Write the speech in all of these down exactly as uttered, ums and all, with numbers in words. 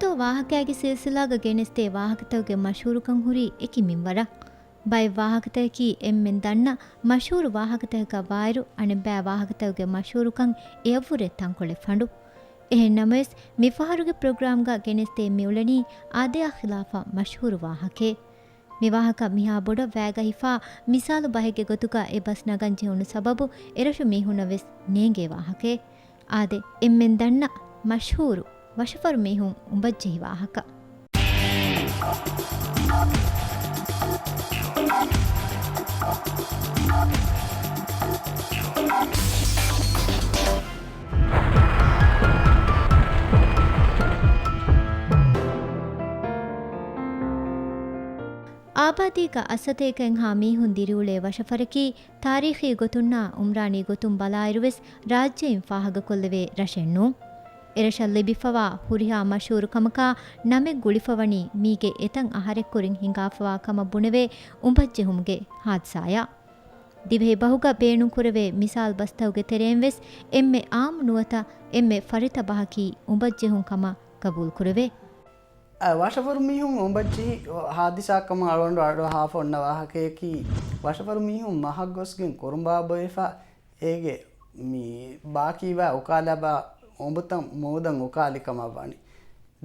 ދޯ ވާހަކައިގެ ސިލްސިލާގަ ގެނެސްދޭ ވާހަކަތަކުގެ މަޝްހޫރުކަން ހުރީ އެކި މިންވަރަށް. ބައެއް ވާހަކަތަކަކީ އެންމެން ދަންނަ މަޝްހޫރު ވާހަކަތަކަކާ ވާއިރު، އަނެއްބައި ވާހަކަތަކުގެ މަޝްހޫރުކަން އެއަށްވުރެ ތަންކޮޅެއް ފަނޑު. އެހެން ނަމަވެސް، މިފަހަރުގެ ޕްރޮގްރާމްގަ ގެނެސްދޭ މިއުޅެނީ އާދަޔާ ޚިލާފަށް މަޝްހޫރު ވާހަކައެއް. މި ވާހަކަ މިހާ ބޮޑަށް ވައިގަ ހިފާ، މިސާލު ބަހެއްގެ ގޮތުގަ އެ ބަސް ނަގަން ޖެހުނު ސަބަބު އެރަށު މީހުންނަށް ވެސް ނޭނގޭ ވާހަކައެއް. އާދެ، އެންމެން ދަންނަ މަޝްހޫރު ވަށަފަރު މީހުން އުނބައްޖެހި ވާހަކަ. އާބާދީގަ އަށްސަތޭކައެއްހާ މީހުން ދިރިއުޅޭ ވަށަފަރަކީ، ތާރީޚީ ގޮތުންނާ އުމްރާނީ ގޮތުން ބަލާއިރުވެސް ރާއްޖެއިން ފާހަގަކޮށްލެވޭ ރަށެއް ނޫން. އެރަށަށް ލިބިފަވާ ހުރިހާ މަޝްހޫރު ކަމަކާ ނަމެއް ގުޅިފަވަނީ މީގެ އެތައް އަހަރެއްކުރިން ހިނގާފަވާ ކަމަށް ބުނެވޭ އުނބައްޖެހުމުގެ ހާދިސާއާ. ދިވެހި ބަހުގަ ބޭނުންކުރެވޭ މިސާލް ބަސްތަކުގެ ތެރެއިން ވެސް އެންމެ އާއްމު ނުވަތަ އެންމެ ފަރިތަ ބަހަކީ އުނބައްޖެހުން ކަމަށް ގަބޫލުކުރެވޭ. އަ، ވަށަފަރު މީހުން އުނބައްޖެހި ހާދިސާ ކަމަށް އަޅުގަނޑު އަޑުއަހާފަ އޮންނަ ވާހަކަޔަކީ، ވަށަފަރު މީހުން މަހަށް ގޮސްގެން ކުރުނބާ ބޮއެފަ، އޭގެ މި ބާކީވާ އުކާލާ ބާ އޮނބުތައް މޫދަށް އުކާލި ކަމަށް ވަނީ.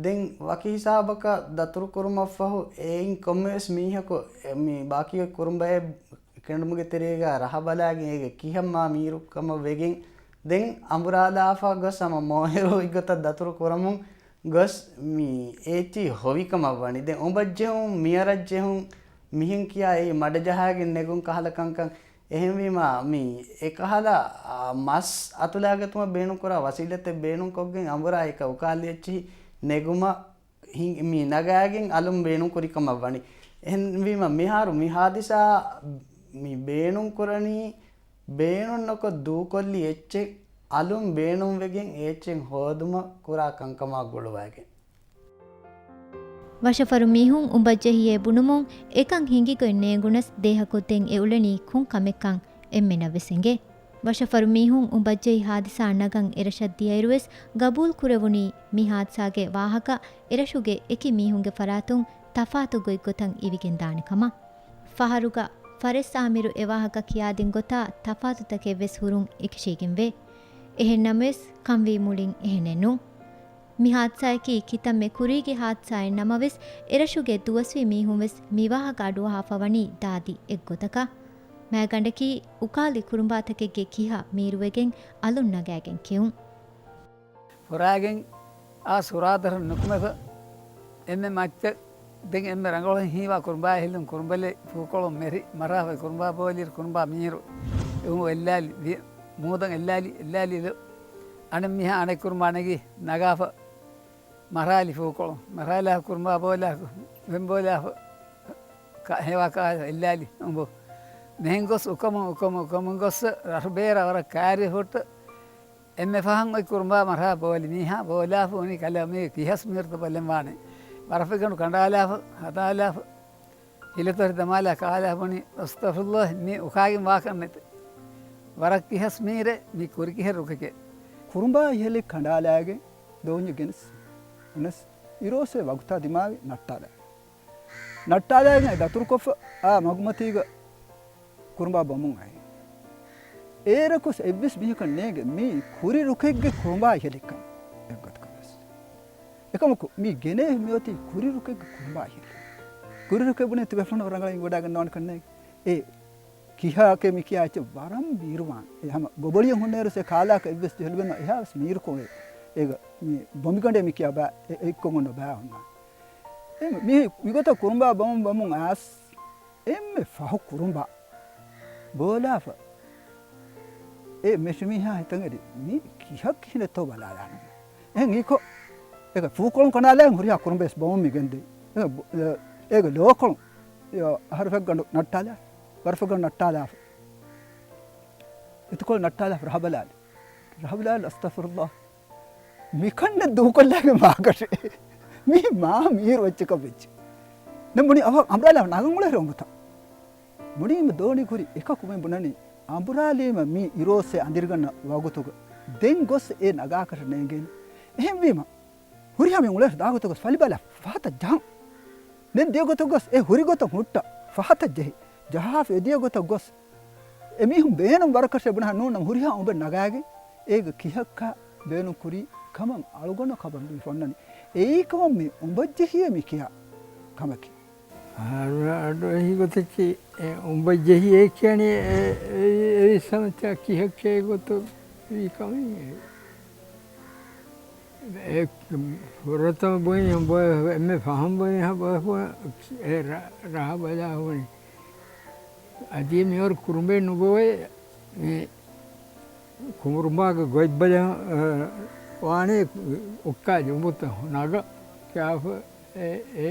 ދެން ވަކި ހިސާބަކަށް ދަތުރު ކުރުމަށްފަހު، އެއިން ކޮންމެވެސް މީހަކު އެ މި ބާކީ ކުރުނބައެއް ކެނޑުމުގެ ތެރޭގަ ރަހަ ބަލާގެން އޭގެ ކިހަށް މާ މީރު ކަމަށް ވެގެން، ދެން އަނބުރާލާފަ ގޮސް ހަމަ މޯހެރު އޮތްގޮތަށް ދަތުރު ކުރަމުން ގޮސް މި އޭތި ހޮވި ކަމަށް ވަނީ. ދެން އުނބައްޖެހުން، މިއަރަށްޖެހުން މިހެން ކިޔާ އެއީ މަޑަޖަހާގެން ނެގުން ކަހަލަ ކަންކަން. އެހެންވީމަ، މި އެކަހަލަ، އާ، މަސް އަތުލާގަތުމަށް ބޭނުންކުރާ ވަސީލަތެއް ބޭނުންކޮށްގެން އަނބުރާ އެކަ އުކާލި އެއްޗިހި ނެގުމަށް ހިނގ-، މި ނަގާގެން އަލުން ބޭނުންކުރި ކަމަށް ވަނީ. އެހެންވީމަ، މިހާރު މި ހާދިސާ މި ބޭނުންކުރަނީ ބޭނުން ނުކޮށް ދޫކޮށްލި އެއްޗެއް އަލުން ބޭނުންވެގެން އެ އެއްޗެއް ހޯދުމަށް ކުރާ ކަންކަމާ ގުޅުވައިގެން. ވަށަފަރު މީހުން އުނބައްޖެހިއޭ ބުނުމުން އެކަން ހިނގިގޮތް ނޭނގުނަސް، ދޭހަކު ދެން އެ އުޅެނީ ކޮން ކަމެއްކަން އެންމެނަށް ވެސް އެނގޭ. ވަށަފަރު މީހުން އުނބައްޖެހި ހާދިސާ ނަގަން އެރަށަށް ދިޔައިރުވެސް ގަބޫލު ކުރެވުނީ މި ހާދިސާގެ ވާހަކަ އެރަށުގެ އެކި މީހުންގެ ފަރާތުން ތަފާތު ގޮތްގޮތަށް އިވިގެންދާނެ ކަމަށް. ފަހަރުގަ ފަރެސް އާމިރު އެ ވާހަކަ ކިޔާދިން ގޮތާ ތަފާތުތަކެއް ވެސް ހުރުން އެކަށީގެންވޭ. އެހެން ނަމަވެސް، ކަންވީ މުޅިން އެހެނެއް ނޫން. މި ހާދިސާއަކީ ކިތަންމެ ކުރީގެ ހާދިސާއެއް ނަމަވެސް، އެރަށުގެ ދުވަސްވީ މީހުން ވެސް މި ވާހަކަ އަޑުއަހާފަ ވަނީ ދާދި އެއްގޮތަކަށް. މައިގަނޑަކީ އުކާލި ކުރުނބާތަކެއްގެ ކިހަ މީރުވެގެން އަލުން ނަގައިގެން ކެއުން. ފުރާގެން އާ ސުރާދަރަށް ނުކުމެފަ، އެންމެ މައްޗަށް ދެން އެންމެ ރަނގަޅު ހީވާ ކުރުނބާ ހިލުން ކުރުނބަލެ ފޫކޮޅުން މެރި މަރާފަ ކުރުނބާ ބޯލިރު ކުރުނބާ މީރު އެހުމު އެއްލާލި ވި-، މޫދަށް އެއްލާލި، އެއްލާލި ލު-، އަނެއް މީހާ އަނެއް ކުރުނބާ ނެގި ނަގާފަ މަރާލި ފޫކޮޅުން، މަރާލާ ކުރުނބާ ބޯލާ ވެން ބޯލާފަ ކަ-، ހޭވާ ކާ އެއްލާލި އުނބު. މިހެން ގޮސް އުކަމުން، އުކަމުން، އުކަމުން ގޮސް ރަށު ބޭރަށް ވަރަށް ކާރި ފުއްޓު އެންމެ ފަހަން އޮތް ކުރުނބާ މަރާ ބޯލި މީހާ ބޯލާފަ އުނި ކަލަ މީ ކިހަސް މީރުތަ ބަލެން ވާނެ. ވަރަށް ފެގަނޑު ކަނޑާލާފަ، ހަދާލާފަ، ހިލަތޮށި ދަމާލާ ކާލާ ބުނި، އަސްތަޣްފިރުﷲ، މީ އުކާގެން ވާކަށް ނެތެ. ވަރަށް ކިހަސް މީރޭ، މީ ކުރި ކިހެއް ރުކެކޭ. ކުރުނބާ އިހަލެއް ކަނޑާލާގެން ދޯންޏެއް ގެނެސް، އުނަސް އިރޯސޭ ވަގުތާ ދިމާވި ނައްޓާލާ. ނައްޓާލާގެން ދަތުރުކޮށްފަ އާ މަގުމަތީގަ ކުރުނބާ ބޮމުން އައި. އޭރަކުސް އެއްވެސް މީހަކަށް ނޭނގެ މީ ކުރި ރުކެއްގެ ކުރުނބާ އިހަލެއްކަން އެއްގޮތަކަށް ވެސް. އެކަމަކު، މީ ގެނޭ މިއޮތީ ކުރި ރުކެއްގެ ކުރުނބާ އިހަލެއް. ކުރި ރުކެއް ބުނީ ތިބޭފުޅުން ރަނގަޅަށް ވަޑައިގަންނަވާނެ ކަންނޭނގެ. އެ ކިހާކޭ މި ކިޔާ އެއްޗެއް ވަރަށް މީރުވާން. އެ ހަމަ ގޮބޮޅިއެއް ހުންނައިރު ސޭ ކާލާކަށް އެއްވެސް ޖެހިލުމެއް ނޯ. އެހާވެސް މީރުކޮށް އެ، އޭގަ މި ބޮމިގަނޑޭ މި ކިޔާ ބައި އެ، އެއްކޮށް އޮންނަ ބައި ހުންނާނެ. އެ މި މިގޮތަށް ކުރުނބާ ބޮމުން ބޮމުން އައިސް އެންމެ ފަހު ކުރުނބާ ބޯލާފަ. އެ މެށިމީހާ ހިތަށް އެރި މީ ކިހައް ކިހިނެއްތޯ ބަލާލާނަމޭ. އެހެން އީކޮށް އޭގަ ފޫކޮޅުން ކަނޑާލާ ހުރިހާ ކުރުނބެސް ބޮމުން މި ގެންދޭ. އޭގަ ބު-، އޭގަ ލޯކޮޅުން އަހަރު ފެއްގަނޑު ނައްޓާލާ، ވަރު ފެއްގަނޑު ނައްޓާލާފަ. އިތުކޮޅު ނައްޓާލާފަ ރަހަބަލާލި. ރަހަބަލާލި އަސްތަޣްފިރުﷲ. މިކަންނެއް ދޫކޮށްލާގެ މާކަށެ. މީ މާ މީރު އެއްޗަކަށް ވެއްޖެ. ދެން ބުނި އަވަ އަނބުރާލާ ނަގަން އުޅޭ ރޮނގުތަ. ބުނީމަ ދޯނި ކުރި އެކަކު މެން ބުނަނީ އަނބުރާލީމަ މީ އިރޯސޭ އަނދިރިގަންނަ ވަގުތުގަ ދެން ގޮސް އެ ނަގާކަށަ ނޭނގޭނެ. އެހެންވީމަ ހުރިހާ މީހުން އުޅޭ ދާ ގޮތަށް ގޮސް ފަލިބަލާ ފަހަތަށް ޖަހަން. ދެން ދިޔަ ގޮތަށް ގޮސް އެ ހުރި ގޮތަށް ހުއްޓަ ފަހަތަށް ޖެހި، ޖަހާފަ އެ ދިޔަ ގޮތަށް ގޮސް އެމީހުން ބޭނުން ވަރަކަށެއް ބުނާ ނޫން ނަމަ ހުރިހާ އުނބެއް ނަގާގެން އޭގެ ކިހައްކާ ބޭނުން ކުރީ ކަމަށް އަޅުގަނޑަށް ޚަބަރު ދީފަ އޮންނަނީ. އެއީ ކަމަށް މި އުނބަށްޖެހިޔޭ މި ކިޔާ ކަމަކީ. އަޑު އެހި ގޮތަކީ އެ އުނބަށްޖެހިޔޭ ކިޔަނީ އެ، އެ، އެ ސަމަތާ ކިހައްކޭ ގޮތަށް ވީ ކަމެއް. އެ ފުރަތަމަ ބުނި އެންމެ ފަހުން ބުނި ހަ ބަ ހު އެ ރަ، ރަހަ ބަލާ ހުނި. އަދި މިވަރު ކުރުމެއް ނުގޮވޭ. މި ކުރުމާގެ ގޮތްބަލަ، އަ، ވާނެ އުއްކާ ޖުނބުތަ ނަގަ ކާފަ އެ، އެ،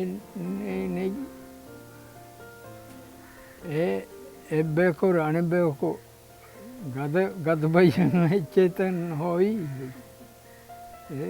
އެ، ނެ، އެ، އެއްބަޔަކު އަނެއްބަޔަކު ގަދަ، ގަދަ ބައްޔަން އެއްޗެތަން ހޮވީ. އެ.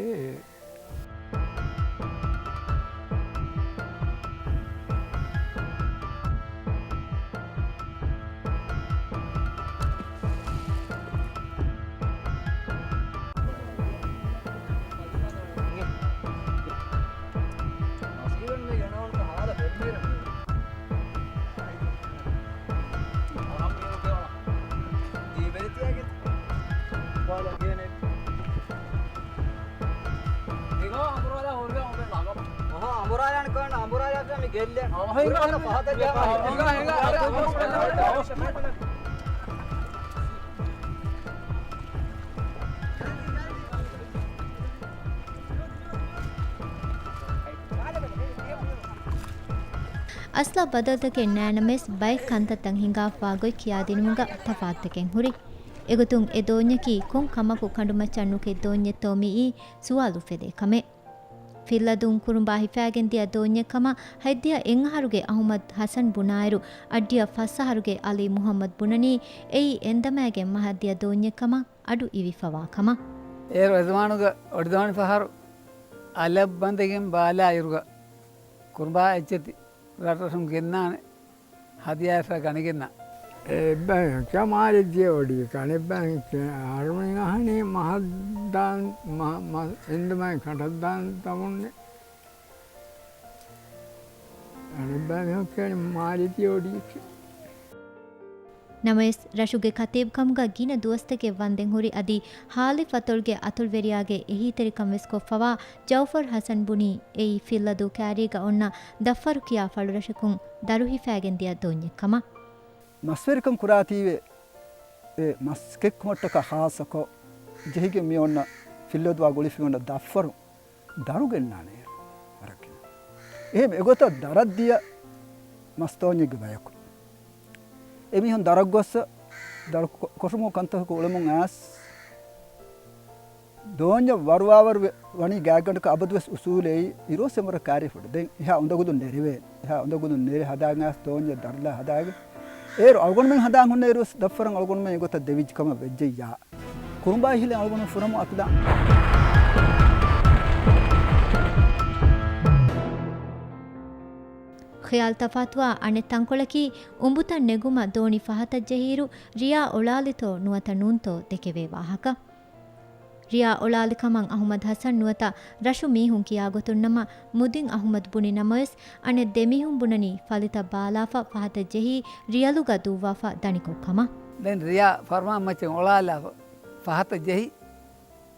އަސްލަށް ބަދަލުތަކެއް ނާނަމަވެސް، ބައެއް ކަންތައްތައް ހިނގާފާ ގޮތް ކިޔާދިނުމުގަ ތަފާތުތަކެއް ހުރި. އެގޮތުން އެ ދޯންޏަކީ ކޮން ކަމަކު ކަނޑުމައްޗަށް ނުކެތް ދޯންޏެއްތޯ މިއީ ސުވާލު އުފެދޭ ކަމެއް. ފިއްލަދޫން ކުރުނބާ ހިފާގެންދިޔަ ދޯންޏެއް ކަމަށް ހަތްދިހަ އެއްއަހަރުގެ އަހުމަދު ހަސަން ބުނާއިރު، އަށްޑިހަ ފަސްއަހަރުގެ އަލީ މުހައްމަދު ބުނަނީ އެއީ އެންދަމާގެން މަހަށްދިޔަ ދޯންޏެއް ކަމަށް އަޑު އިވިފަވާ ކަމަށް. އޭރު އެޒަމާނުގަ އޮޑިދޯނި ފަހަރު އަލަށް ބަނދެގެން ބާލާ އިރުގަ ކުރުނބާ އެއްޗެތި ރަށްރަށުން ގެންނާނެ ހަދިޔާއަށް ގަނެގެންނަ. އެއްބައި ކަމާލެއް ދިޔަ އޮޑި ކަނެއްބައި އަހަރުމެން އަހަނީ މަހަށްދާން، މަ، މަ، އެންދުމައި ކަނޑަށްދާން ތަމުންނެ. އަނެއްބައި މީހުން ކިޔަނީ މާލެ ދިޔަ އޮޑިއެކޭ. ނަމަވެސް، ރަށުގެ ކަތީބުކަމުގަ ގިނަ ދުވަސްތަކެއް ވަންދެން ހުރި އަދި ހާލި ފަތޮޅުގެ އަތޮޅުވެރިޔާގެ އެހީތެރިކަން ވެސް ކޮށްފަވާ ޖައުފަރު ހަސަން ބުނީ، އެއީ ފިއްލަދޫ ކައިރީގަ އޮންނަ ދަށްފަރު ކިޔާ ފަޅުރަށަކުން ދަރު ހިފާގެން ދިޔަ ދޯންޏެއް ކަމަށް. މަސްވެރިކަން ކުރާތީވެ، އެ މަސް ކެއްކުމަށްޓަކާ ޚާއްޞަކޮށް ޖެހިގެން މި އޮންނަ ފިއްލަދުއާ ގުޅިފި އޮންނަ ދަށްފަރު ދަރު ގެންނާނެ އޭރު ވަރަށް ގިނަ. އެހެން އެގޮތަށް ދަރަށް ދިޔަ މަސް ދޯންޏެއްގެ ބަޔަކު. އެމީހުން ދަރަށް ގޮއްސަ ދަރު ކޮ، ކޮށުމު ކަންތަކަކު އުޅެމުން އައިސް، ދޯންޏަށް ވަރުވާވަރު ވެ، ވަނީ ގާތްގަނޑަކަށް އަބަދުވެސް އުސޫލެއް އިރުވެސް އެމަރ ކާރި ފުޑު. ދެން އެހާ އުނދަގުލުން ނެރެވޭ. އެހާ އުނދަގުލުން ނެރެ ހަދާގެން އައިސް ދޯންޏަށް ދަރުލާ ހަދާގެން. އޭރު އަޅުގަނޑުމެން ހަދާން ހުންނަ އިރުވެސް ދަށްފަރަށް އަޅުގަނޑުމެން އެގޮތަށް ދެވިއްޖެ ކަމަށް ވެއްޖެއްޔާ. ކުރުނބާ އިހިލެން އަޅުގަނޑު ފުރަމު އަތުލާ. ޚިޔާލު ތަފާތުވާ އަނެއް ތަންކޮޅަކީ، އުނބުތައް ނެގުމަށް ދޯނި ފަހަތަށް ޖެހިއިރު، ރިޔާ އޮޅާލިތޯ ނުވަތަ ނޫންތޯ ދެކެވޭ ވާހަކަ. ރިޔާ އޮޅާލި ކަމަށް އަހުމަދު ހަސަން ނުވަތަ ރަށު މީހުން ކިޔާ ގޮތުން ނަމަ، މުދިން އަހުމަދު ބުނި ނަމަވެސް، އަނެއް ދެ މީހުން ބުނަނީ ފަލިތައް ބާލާފަ ފަހަތަށް ޖެހި، ރިޔަލުގަ ދުއްވާފަ ދަނިކޮށް ކަމަށް. ދެން ރިޔާ ފަރުމާން މައްޗަށް އޮޅާލާފަ ފަހަތަށް ޖެހި،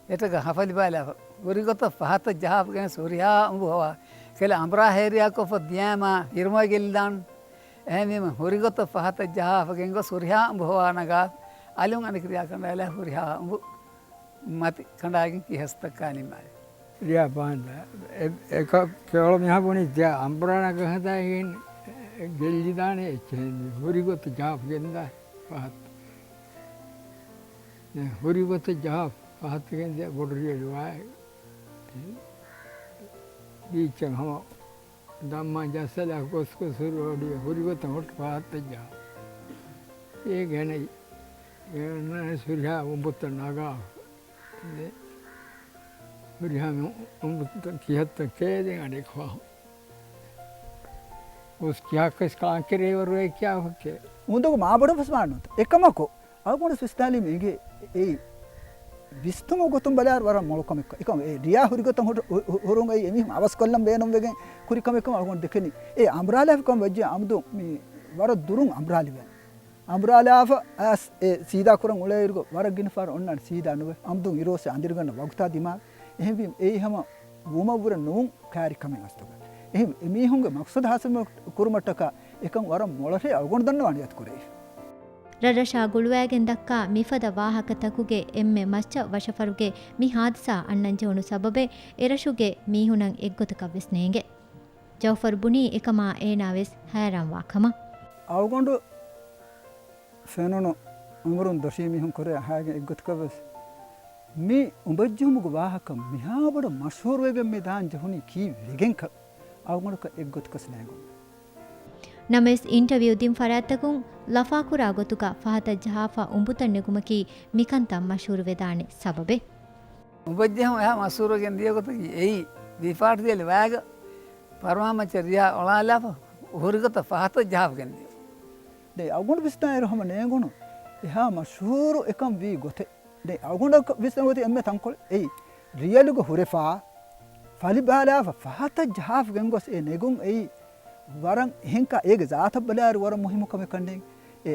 އެތަކަށް ހަފަލިބާލާފަ، ހުރިގޮތަށް ފަހަތަށް ޖަހާފަ ގެނެސް ހުރިހާ އުނބު ހޮވާ. ކެލަ އަނބުރާ ހޭރިޔާ ކޮށްފަ ދިޔާމާ ހިރުމައި ގެއްލިދާން. އެހެންވީމަ ހުރިގޮތަށް ފަހަތަށް ޖަހާފަ ގެންގޮސް ހުރިހާ އުނބު ހޮވާ ނަގާ، އަލުން އަނެކި ރިޔާ ކަނޑާލާ ހުރިހާ އުނބު މަތި ކަނޑާގެން ކިހައްސަތައް ކާލިމާލެ. ރިޔާ ބާންދާ، އެ، އެކަ ކެވަޅު މިހާ ބުނި ދިޔަ އަނބުރާ ނަގަ ހަދާގެން ގެއްލިދާނެ އެއްޗެހެން ހުރިގޮތަށް ޖަހާފަ ގެންދާ ފަހަތަށް. ދެން ހުރިގޮތަށް ޖަހާ ފަހަތަށް ގެންދިޔަ ބޮޑު ރިޔަލު ވާ ބީޗަށް ހަމަ ދަންމާ ޖައްސަލާ ގޮސް ގޮސް ހުރި އޮޑި ހުރިގޮތަށް ހުއްޓު ފަހަތަށް ޖަހާ. އޭގެ ނެތް، އޭނަ ހުރިހާ އުނބުތައް ނަގާ. ދެ، ހުރިހާ އުނބުތައް ކިހައްތަ ކޭދެން އަޑެއް ފަހު. ގޮސް ކިހާކަސް ކާން ކެރޭވަރު އެ ކިޔާފަކޭ. އުނދަގު މާބޮޑަށް ފަސްމާނުތަ. އެކަމަކު، އަޅުގަނޑު ވިސްނާލީމަ އިނގޭ އެއީ ވިސްނުމުގެ ގޮތުން ބަލާއިރު ވަރަށް މޮޅު ކަމެއްކަން. އެކަމަކު ރިޔާ ހުރި ގޮތަށް ހުރު-، ހު-، ހު-، ހުރުން އެއީ އެމީހުން އަވަސްކޮށްލަން ބޭނުންވެގެން ކުރި ކަމެއްކަމަށް އަޅުގަނޑު ދެކެނީ. އެ އަނބުރާލާފިކަމަށް ވެއްޖެ އަމުދު މި ވަރަށް ދުރުން އަނބުރާލިވެ. އަނބުރާލާފަ އައިސް އެ ސީދާ ކުރަން އުޅޭއިރުގަ ވަރަށް ގިނަ ފަހަރު އޮންނާނެ ސީދާ ނުވެ. އަމުދުން އިރުއޮއްސެ އަނދިރިގަންނަ ވަގުތާ ދިމާވި. އެހެންވީމަ އެއީ ހަމަ ވުމަށްވުރެ ނޫން ކައިރި ކަމެއް އަސްލުގަ. އެހެން އެމީހުންގެ މަޤްޞަދު ހާސިލް ކުރުމަށްޓަކާ އެކަން ވަރަށް މޮޅަށޭ އަޅުގަނޑު ދަންނަވާ ނިޔަތު ކުރެވި. ރަށްރަށާ ގުޅުވައިގެން ދައްކާ މިފަދަ ވާހަކަތަކުގެ އެންމެ މައްޗަށް ވަށަފަރުގެ މި ހާދިސާ އަންނަން ޖެހުނު ސަބަބެއް އެރަށުގެ މީހުނަށް އެއްގޮތަކަށް ވެސް ނޭނގެ. ޖައުފަރު ބުނީ އެކަމާ އޭނާ ވެސް ހައިރާންވާ ކަމަށް. އަޅުގަނޑު ފެނުނު އުމުރުން ދޮށީ މީހުން ކުރެ އަހާގެން އެއްގޮތަކަށް ވެސް މި އުނބައްޖެހުމުގެ ވާހަކަ މިހާބޮޑަށް މަޝްހޫރުވެގެން މި ދާން ޖެހުނީ ކީއް ވެގެންކަން އަޅުގަނޑަކަށް އެއްގޮތަކަސް ނޭނގުނު. ނަމަވެސް އިންޓަވިއު ދިން ފަރާތްތަކުން ލަފާކުރާ ގޮތުގަ ފަހަތަށް ޖަހާފަ އުނބުތައް ނެގުމަކީ މިކަންތައް މަޝްހޫރުވެދާނެ ސަބަބެއް. އުނބައްޖެހުން އެހާ މަޝްހޫރުވެގެން ދިޔަ ގޮތަކީ އެއީ ވީ ފާޓް ދިޔަލި ވައިގަ ފަރުމާ މައްޗަށް ރިޔާ އޮޅާލާފަ ހުރި ގޮތަށް ފަހަތަށް ޖަހާފަގެން ދިޔަ. ދެން އަޅުގަނޑު ވިސްނާއިރު ހަމަ ނޭނގުނު އެހާ މަޝްހޫރު އެކަން ވީ ގޮތެއް. ދެން އަޅުގަނޑަށް ވިސްނަން އޮތީ އެންމެ ތަންކޮޅެއް އެއީ ރިޔަލުގަ ހުރެފާ ފަލި ބާލާފަ ފަހަތަށް ޖަހާފަ ގެންގޮސް އެ ނެގުން އެއީ ވަރަށް އެހެންކާ އޭގެ ޒާތަށް ބަލާއިރު ވަރަށް މުހިއްމު ކަމެއް ކަންނޭނގެ. އެ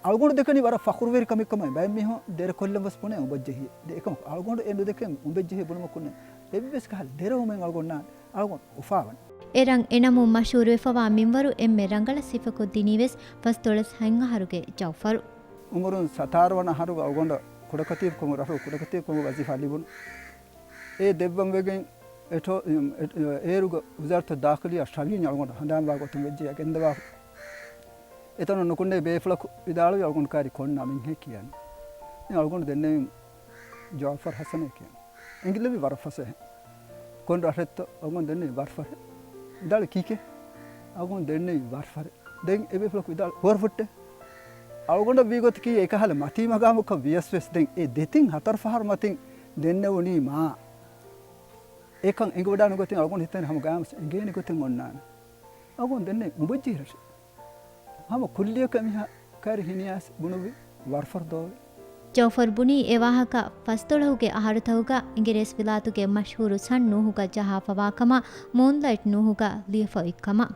އަޅުގަނޑު ދެކެނީ ވަރަށް ފަޚުރުވެރި ކަމެއް ކަމަށް. ބައެއް މީހުން ދެރަކޮށްލަން ވެސް ބުނޭ އުނބައްޖެހި. ދެ އެކަމަކު އަޅުގަނޑު އެ ނުދެކެން އުނބައްޖެހި ބުނުމަކުން އެއްވެސް ކަހަލަ ދެރަވުމެއް އަޅުގަނޑު ނާން. އަޅުގަނޑު އުފާވަން. އެރަށް އެނަމުން މަޝްހޫރުވެފަވާ މިންވަރު އެންމެ ރަނގަޅަށް ސިފަކޮށްދިނީވެސް ފަސްދޮޅަސް ހަތް އަހަރުގެ ޖައުފަރު. އުމުރުން ސަތާރަ ވަނަ އަހަރުގަ އަޅުގަނޑަށް ކުޑަކަތީބުކަމުގެ ރަށު ކުޑަކަތީބުކަމުގެ ވަޒީފާ ލިބުނު. އެ ދެއްވަން ވެގެން އެޓޯ-، އެ-، އޭރުގެ ވުޒާރަތު ދާޚިލިއްޔާ ޝަވިޔަން އަޅުގަނޑު ހަނދާންވާ ގޮތުން ވެއްޖެޔާ ގެންދަވާ. އެތަނުން ނުކުންނޭ ބޭފުޅަކު ވިދާޅުވި އަޅުގަނޑު ކާރި ކޮންނާ މިންހޭ ކިޔަން. ދެން އަޅުގަނޑު ދެންނެވި ޖައުފަރު ހަސަނޭ ކިޔަން. އެނގިލެވި ވަރަށް ފަސޭހަ. ކޮން ރަށެއްތޯ؟ އަޅުގަނޑު ދެންނެވި ވަރްފަރެ. ވިދާޅު ކީކޭ؟ އަޅުގަނޑު ދެންނެވި ވަރްފަރެ. ދެން އެބޭފުޅަކު ވިދާޅު ހުވަރުފުއްޓެ. އަޅުގަނޑަށް ވީ ގޮތަކީ އެކަހަލަ މަތީ މަގާމަކަށް ވިޔަސް ވެސް ދެން އެ ދެތިން ހަތަރު ފަހަރު މަތިން ދެންނެވުނީ މާ. އެކަން އެނގިވަޑާނު ގޮތިން އަޅުގަނޑު ހިތަށް ހަމަ ގާމަސް އެނގޭނެ ގޮތެއް އޮންނާނެ. އަޅުގަނޑު ދެންނެވި އުނބައްޖެހި ރަށެއް. ހަމަ ކުއްލިއަކަށް މިހާ ކައިރި ހިނިއައިސް ބުނުއްވި ވަރްފަރު ދޯވެ. ޖައުފަރު ބުނީ އެ ވާހަކަ ފަސްދޮޅަހުގެ އަހަރުތަކުގަ އިނގިރޭސިވިލާތުގެ މަޝްހޫރު ސަން ނޫހުގަ ޖަހާފަވާ ކަމަށް މޫންލައިޓް ނޫހުގަ ލިޔެފަ އޮތް ކަމަށް.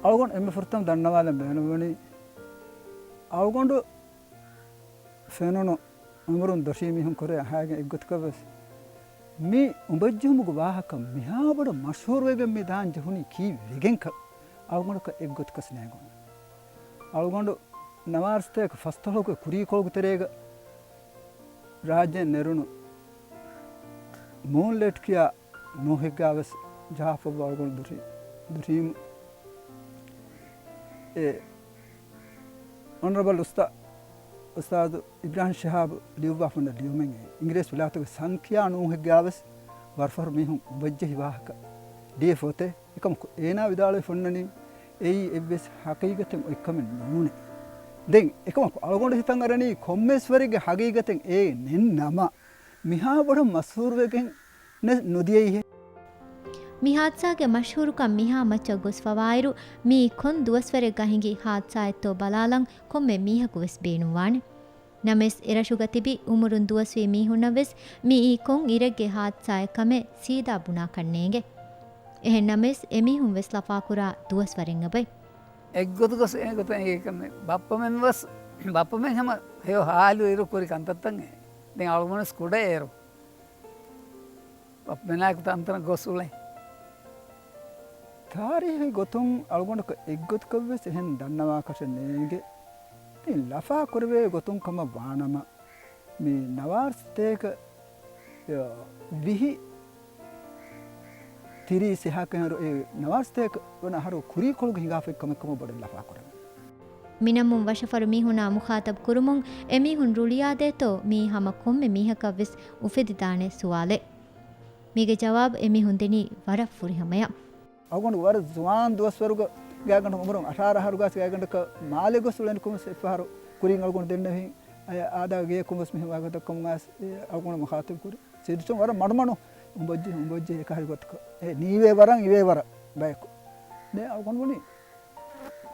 އަޅުގަނޑު އެންމެ ފުރަތަމަ ދަންނަވާލަން ބޭނުންވަނީ އަޅުގަނޑު ފެނުނު އުމުރުން ދޮށީ މީހުން ކުރެ އަހާގެން އެއްގޮތަކަށް ވެސް މި އުނބައްޖެހުމުގެ ވާހަކަ މިހާބޮޑަށް މަޝްހޫރުވެގެން މި ދާން ޖެހުނީ ކީއްވެގެންކަން އަޅުގަނޑަކަށް އެއްގޮތަކަސް ނޭނގުނު. އަޅުގަނޑު ނަވާރަސަތޭކަ ފަސްދޮޅަހުގެ ކުރީކޮޅުގެ ތެރޭގަ ރާއްޖެއިން ނެރުނު މޫންލެޓް ކިޔާ ނޫހެއްގާވެސް ޖަހާފައްވާ އަޅުގަނޑު ދުށީ، ދުށީމު އެ އޮނަރަބަލް އުސްތާ-، އުސްތާޛު އިބްރާހިމް ޝިހާބު ލިޔުއްވާފަ ހުންނަ ލިޔުމެއް އެ އިނގިރޭސި ވިލާތުގެ ސަން ކިޔާ ނޫހެއްގާވެސް ވަރުފަރު މީހުން އުނބައްޖެހި ވާހަކަ ލިޔެފަ އޮތޭ. އެކަމަކު އޭނާ ވިދާޅުވެފަ އޮންނަނީ އެއީ އެއްވެސް ހަޤީގަތެއް އޮތްކަމެއް ނޫނޭ. ދެން އެކަމަކު އަޅުގަނޑު ހިތަށް އަރަނީ ކޮންމެސް ވަރެއްގެ ހަޤީގަތެއް އެއީ ނެތް ނަމަ، މިހާ ބޮޑަށް މަޝްހޫރުވެގެން ނެ-، ނުދިޔައީހޭ. މި ހާދިސާގެ މަޝްހޫރުކަން މިހާ މައްޗަށް ގޮސްފަވާއިރު، މިއީ ކޮން ދުވަސްވަރެއްގަ ހިނގި ހާދިސާއެއްތޯ ބަލާލަން ކޮންމެ މީހަކު ވެސް ބޭނުންވާނެ. ނަމަވެސް، އެރަށުގަ ތިބި އުމުރުން ދުވަސްވީ މީހުންނަށް ވެސް މިއީ ކޮން އިރެއްގެ ހާދިސާއެއް ކަމެއް ސީދާ ބުނާކަށް ނޭނގެ. އެހެން ނަމަވެސް، އެމީހުން ވެސް ލަފާކުރާ ދުވަސްވަރެއް އެބައި. އެއްގޮތުގަސް އެގޮތަށް އެނގޭ ކަމެއް. ބައްޕަމެން ވެސް، ބައްޕަމެން ހަމަ ހެޔޮ ހާލު އިރު ކުރި ކަންތައްތައް އެ. ދެން އަޅުގަނޑު ވެސް ކުޑަ އޭރު ބައްޕަމެނާއެކު ތަންތަނަށް ގޮސް އުޅެން. ތާރީހީ ގޮތުން އަޅުގަނޑަކަށް އެއްގޮތަކަށް ވެސް އެހެން ދަންނަވާކަށެއް ނޭނގެ. ތި ލަފާ ކުރެވޭ ގޮތުން ކަމަށް ވާނަމަ، މި ނަވާރަސަތޭކަ ވިހި ތިރީސް އެހާ ކަހަރު އެ ނަވާރަސަތޭކަ ވަނަ އަހަރު ކުރީކޮޅުގެ ހިނގާފައި ކަމެއް ކަމަށް ބޮޑަށް ލަފާ ކުރެވެން. މިނަމުން ވަށަފަރު މީހުނާ މުޚާތަބް ކުރުމުން އެމީހުން ރުޅިއާދޭތޯ މީ ހަމަ ކޮންމެ މީހަކަށް ވެސް އުފެދިދާނެ ސުވާލެއް. މީގެ ޖަވާބު އެމީހުން ދެނީ ވަރަށް ފުރިހަމަޔަށް. އަޅުގަނޑު ވަރަށް ޒުވާން ދުވަސްވަރުގަ ގާތްގަނޑަކަށް އުމުރުން އަށާރަ އަހަރު ގާސް ގާތްގަނޑަކަށް މާލެ ގޮސް އުޅެނިކޮށް އެއްފަހަރު ކުރިން އަޅުގަނޑު ދެންނެވި އާދާ ގެޔަކުން ވެސް މިހެން ވާގޮތަކަށް އައިސް އަޅުގަނޑު މުޚާތަބް ކުރި. ސީދު ޗޮން ވަރަށް މަޑުމަޑު އުނބައްޖެ، އުނބައްޖެ އެކަހަލި ގޮތަކަށް. އެ ނީވޭ ވަރަށް އިވޭ ވަރަށް ބަޔަކު. ދެން އަޅުގަނޑު ވަނީ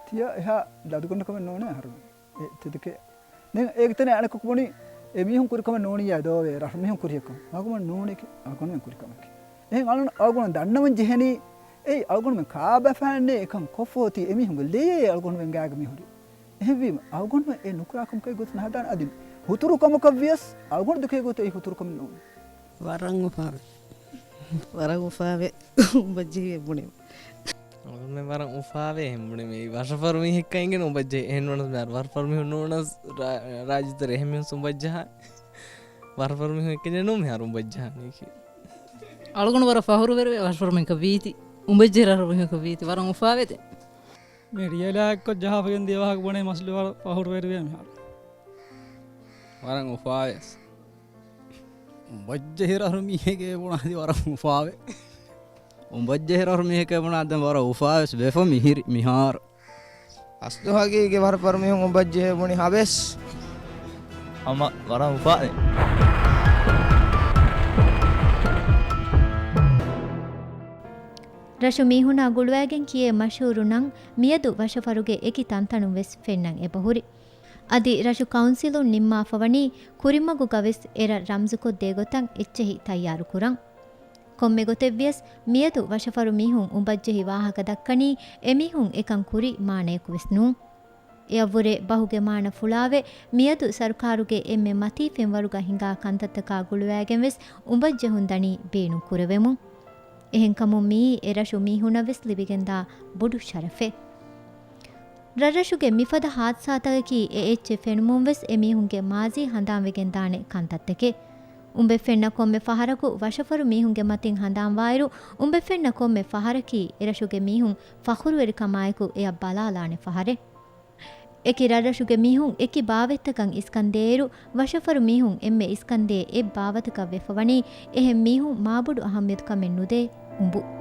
ތިޔަ އެހާ ލަދުގަނޑަކަމެއް ނޫނޭ އަހަރު. އެ ތިދެކެ. ދެން އޭގެ ތެރޭ އަނެކަކު ބުނި އެ މީހުން ކުރި ކަމެއް ނޫނިއްޔާ ދޯވޭ، ރަށު މީހުން ކުރި ކަމެއް. އަޅުގަނޑުމެން ނޫނީކީ އަޅުގަނޑުމެން ކުރި ކަމަކީ. އެހެން އަޅު-، އަޅުގަނޑު ދަންނަވަން ޖެހެނީ، އެއީ އަޅުގަނޑުމެން ކާބަފާންނޭ އެކަން ކޮށްފޯތީ އެމީހުންގެ ލޭޔޭ އަޅުގަނޑުމެން ގާގަ މިހުރީ. އެހެންވީމަ އަޅުގަނޑުމެން އެ ނުކުރާ ކަމަކަށް ގޮތު ނަހަދާނެ އަދި ހުތުރު ކަމަކަށް ވިޔަސް އަޅުގަނޑު ދެކޭ ގޮތު އެއީ ހުތުރު ކަމެއް ނޫން. ވަރަށް އުފާވޭ. ވަރަށް އުފާވޭ. އުނބައްޖެހި ބުނީމަ. އަޅުގަނޑުމެން ވަރަށް އުފާވޭ އެހެން ބުނީމަ. އެއީ ވަށަފަރު މީހެއްކަން އިނގޭނެ އުނބައްޖެހި. އެހެން ނޫނަސް މިހާރު ވަށަފަރު މީހުން ނޫނަސް ރާ-، ރާއްޖެތެރޭ އެހެން މީހުން އުނބައްޖަހާ. ވަށަފަރު މީހުން އެއްކަން ނޫން މިހާރު އުނބައްޖަހާނީކީ. އަޅުގަނޑު ވަރަށް ފަހުރުވެރިވޭ ވަށަފަރު މީހަކަށް ވީތީ. އުނބައްޖެހި ރަށަފަރު މީހަކަށް ވީތީ. ވަރަށް އުފާވޭ ދެން. މި ރިޔަލާއެއްކޮށް ޖަހާފަގެން ދިޔަ ވާހަކަ ބުނޭ މަސްލި ވަރަށް ފަހުރުވެރިވޭ މިހާރު. ވަރަށް އުފާވޭސް. އުނބައްޖެހި ރަށު މީހެކޭ ބުނާދި ވަރަށް އުފާވޭ. އުނބައްޖެހި ރަށު މީހެކޭ ބުނާ ދެން ވަރަށް އުފާވެސް ވެފަ މިހިރި މިހާރު. އަސްލު ހަގީގީ ވަށަފަރު މީހުން އުނބައްޖެހި ބުނި ހަވެސް. ހަމަ ވަރަށް އުފާވޭ. ރަށު މީހުނާ ގުޅުވައިގެން ކިޔޭ މަޝްހޫރު ނަން މިއަދު ވަށަފަރުގެ އެކި ތަންތަނުން ވެސް ފެންނަން އެބަހުރި. އަދި ރަށު ކައުންސިލުން ނިންމާފަވަނީ ކުރިމަގުގަވެސް އެރަށް ރަމްޒުކޮށްދޭ ގޮތަށް އެއްޗެހި ތައްޔާރުކުރަން. ކޮންމެ ގޮތެއްވިޔަސް މިއަދު ވަށަފަރު މީހުން އުނބައްޖެހި ވާހަކަ ދައްކަނީ އެމީހުން އެކަން ކުރި މާނަޔަކުވެސް ނޫން. އެއަށްވުރެ ބަހުގެ މާނަ ފުޅާވެ، މިއަދު ސަރުކާރުގެ އެންމެ މަތީ ފެންވަރުގަ ހިނގާ ކަންތައްތަކާ ގުޅުވައިގެންވެސް އުނބައްޖެހުން ދަނީ ބޭނުން ކުރެވެމުން. އެހެންކަމުން މިއީ އެރަށު މީހުނަށްވެސް ލިބިގެންދާ ބޮޑު ޝަރަފެއް. ރަށްރަށުގެ މިފަދަ ހާދިސާތަކަކީ އެ އެއްޗެއް ފެނުމުންވެސް އެމީހުންގެ މާޒީ ހަނދާންވެގެންދާނެ ކަންތައްތަކެއް. އުނބެއް ފެންނަ ކޮންމެ ފަހަރަކު ވަށަފަރު މީހުންގެ މަތިން ހަނދާންވާއިރު، އުނބެއް ފެންނަ ކޮންމެ ފަހަރަކީ އެރަށުގެ މީހުން ފަޚުރުވެރިކަމާއެކު އެއަށް ބަލާލާނެ ފަހަރެއް. އެކި ރަށްރަށުގެ މީހުން އެކި ބާވަތްތަކަށް އިސްކަންދޭއިރު، ވަށަފަރު މީހުން އެންމެ އިސްކަންދޭ އެއް ބާވަތަކަށް ވެފަވަނީ، އެހެން މީހުން މާބޮޑު އަހައްމިޔަތުކަމެއް ނުދޭ އުނބު.